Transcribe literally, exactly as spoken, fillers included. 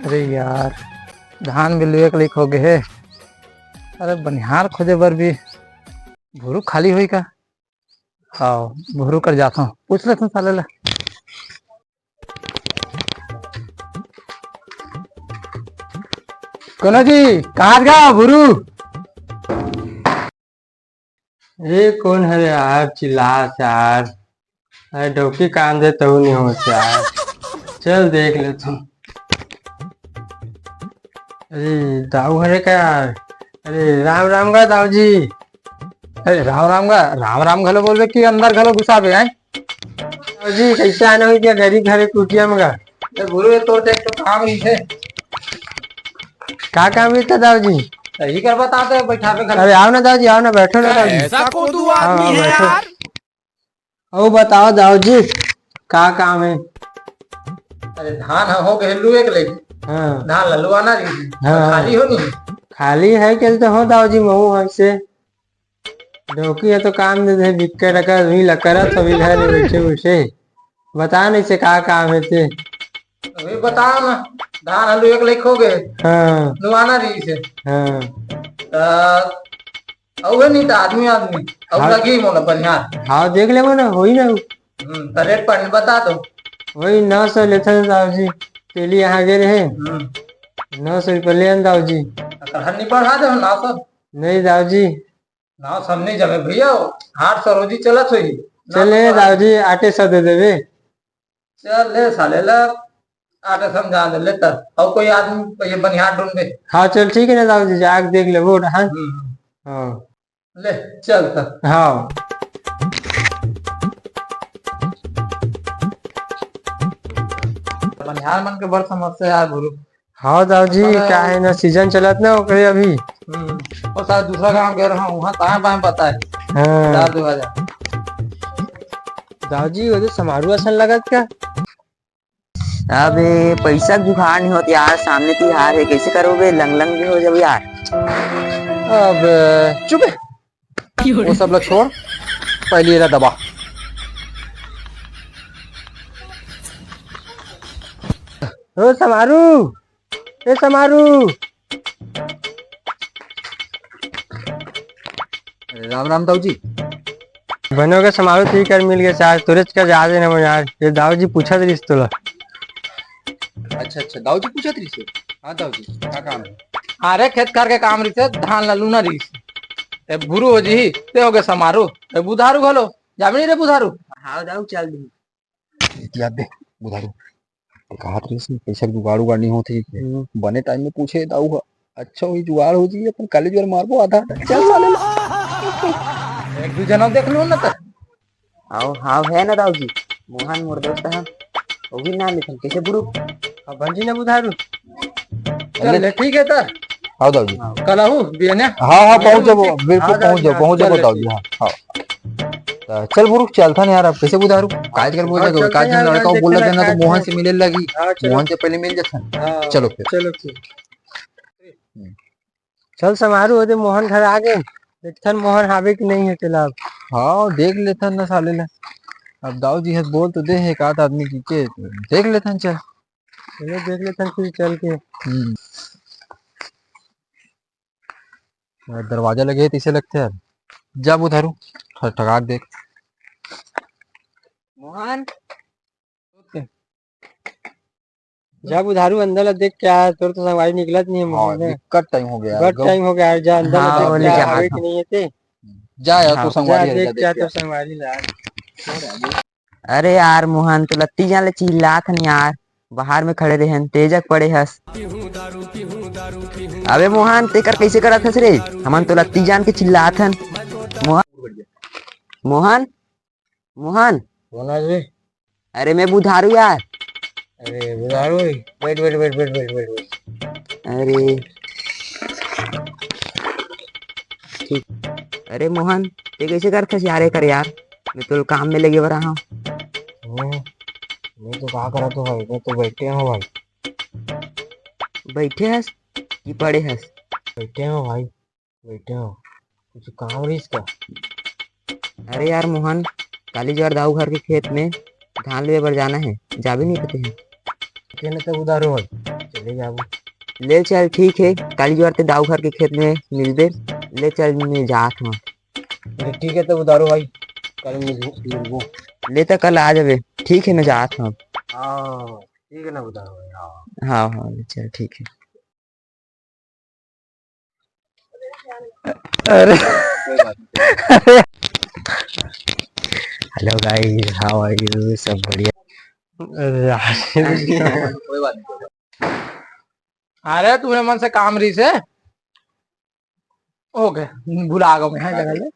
अरे यार, धान भी लुए के लाइक हो गए हे। अरे, बनिहार खोजे बर भी भुरू खाली होई का? हाँ, भुरू कर जात हूँ, पूछ लेथन साले ला। कोनो जी, कहाँ गा भुरू? ए, कोन हरे यार, चिल्लात यार? अरे, डौकी काम दे, तहु नहीं होत यार। चल, देख ले तू। अरे, दाऊ हरे का यार? अरे, राम राम गा दाऊ जी। अरे, राम राम गा, राम राम घलो बोलबे कि अंदर घलो घुसाबे, आय? दाऊ जी, कैसे आना हुई क्या घरी घरे कुटिया में गा? ए, गुरु, ये तो देख तो काम ही है। का काम है तो दाऊ जी? सही कर बता दे, बैठा पे घर। अरे, आओ ना दाऊ जी, आओ ना, बैठो ना दाऊ जी। ऐसा कोदू हाँ, आदमी हाँ, है बैठो। यार। अउ बताओ दाऊ जी, का काम है? अरे धान ह हो गए लुए के लगी। हाँ। धान ला लुआना रही। हाँ। खाली हो नहीं? खाली है के तो हो दाऊ जी, महू हमसे। डौकी है तो काम दे दे, बिक्के रखा, वही लकरत हो, वही घर में बैठे बैठे। बता नहीं से का काम है ते। अभी बताओ ना, धान ह लुए के लगी हो गए। हाँ। लुआना रही से। हाँ। त अउ है नहीं तो आदमी, आदमी। अउ हाँ। लगी मोला बढ़िया। हाँ, देख लेबो ना, होई ना। हम्म, तो रेट पानी बता दो। वही नौ सौ लेथन साहब जी, तेली यहाँ गे रहे। हम्म। नौ सौ रुपये ले आन दाऊ जी। अगर हर नहीं बढ़ा दो, नौ सौ। नहीं दाऊ जी। नौ सौ नहीं जमे भैया, आठ सौ रोजी चलत होई। चले दाऊ जी, आठे सौ दे देबे। चल ले साले ला, आगे समझा दे ले त। अउ कोई आदमी ये बनिहार ढूंढ दे। हाँ, चल ठीक है ना दाऊ जी, जाके देख लेबो, हाँ। हम्म। हाँ। ले, चल त। हाँ। बनिहार मन के बड़ समस्या यार गुरु। हाँ दाऊ जी, अपन का है ना, सीजन चलत ना ओकरे अभी। हम्म। और साला दूसरा गांव गए रहा, वहाँ ताए बाएं बताए। हाँ। हजार, दो हजार। दाऊ जी, वो तो समारू असन लगत का? अबे, पैसा के जुगाड़ नहीं होत यार, सामने तिहार है, कैसे करोगे? लंग लंग भी हो जाओ यार। अब चुप है, वो सब ला छोड़, पहले एला दबा। ओ समारू, ए समारू। अरे राम राम दाऊ जी। बनो के समारू, ठीक कर मिल गए, आज तुरंत कर जा देना यार, ये दाऊ जी पूछत रहिस तोला। अच्छा अच्छा, दाऊ जी पूछत रहिस। हाँ दाऊ जी, का काम है? अरे खेत खार के काम रहिस, धान ला लूना रहिस। ते भुरू हो जी, ते हो गए समारू, ते बुधारू घलो, जाबे नहीं रे बुधारू। हाँ दाऊ, चल दी। इतिया बे, बुधारू। ते कहत रहिस, पैसा के जुगाड़ उगाड़ नहीं होत हे। हम्म। बने टाइम में पूछे, दाऊ ह। अच्छा, वही जुगाड़ हो जी, अपन काली जुगाड़ मारबो आधा। चल साले ला। एक दू जना देख लो ना तो। आओ, हाँ, है ना दाऊ जी। मोहन मोर दोस्त है। वो भी ना लेथन, कैसे बुरू? अब बन जी ना बुधारू। चल ले, ठीक है त। आओ दाऊ जी। कल आहू, बियने? हाँ, हाँ, पहुँच जाबो, बिल्कुल हाँ, पहुँच जाबो, पहुँच जाबो दाऊ जी, हाँ, हाँ। त चल बुरुक, चलथन यार, अब कैसे बुधारू? काज कर बोल हाँ, जाबो, चलथन काज यार, लड़का बोला देना तो मोहन से मिले लगी, हाँ, चलो। मोहन से पहले मिल जाथन। हाँ, चलो फिर। चलो फिर। हम्म। चल समारू, ओदे मोहन घर आ गए, देखथन मोहन हावे कि नहीं है तेला। हाँ, देख लेथन ना साले ला। अब दाऊ जी हस बोल तो दे है, एक आध आदमी जी के, देख लेथन, चल। चलो देख लेथन फिर चल के। हम्म। दरवाजा लगे हे तइसे लगथे यार। जा बुधारू, ठक-, ठकाक देख। मोहन। जा बुधारू अंदर ला देख के आ, तोर तो संगवारी निकलत नहीं है हाँ, मोहन। दिक्कत टाइम हो गया यार, बहुत गौ- टाइम हो गया यार, जा अंदर ला हाँ, देख के आ, आवे कि नहीं है ते। जा यार, तू हाँ। संगवारी जा देख के आ, तोर संगवारी ला। अरे यार मोहन, तो लत्ती जान ले चिल्लात हन यार, बाहर में खड़े रहन, तेजक पड़े हस। अबे मोहन, तेकर कैसे करत हस रे? हमन तो लत्ती जान के चिल्लात हन। मोहन, मोहन, मोहन। कौन है रे? अरे मैं बुधारू यार। अरे बुधारू, बैठ, बैठ, बैठ, बैठ, बैठ, बैठ, बैठ। अरे ठीक। अरे मोहन, ते कैसे करथस यार, एकर यार, मैं तो काम में लगे बर रहा हूँ। हम्म, मैं तो का करत हूँ भाई, मैं तो बैठे हूँ भाई। बैठे हस कि पड़े हस? बैठे हूँ भाई, बैठे हूँ, कुछ काम रहिस का? अरे यार मोहन, काली जुवार दाऊ घर के खेत में धान लुए बर जाना है, जाबे नहीं कते हैं। कहने तक उधारो है। ले जाबो। ले चल, ठीक हे, काली जुवार ते दाऊ घर के खेत में मिलबे। ले चल, मैं जात हंव। अरे ठीक हे, तब उधारो भाई, कल मिल-, मिलबो। ले त कल आ जाबे। ठीक हे, मैं जात हंव। हाँ, ठीक हे ना उधारो भाई, हाँ। हाँ, हाँ, ले चल, ठीक हे। अरे। कोई बात नहीं। Hello guys, how are you? सब बढ़िया? अरे यार। कोई बात नहीं। अरे, तुमने मन से काम रही से? OK, भुला गया मैं, हाँ, जगह ले।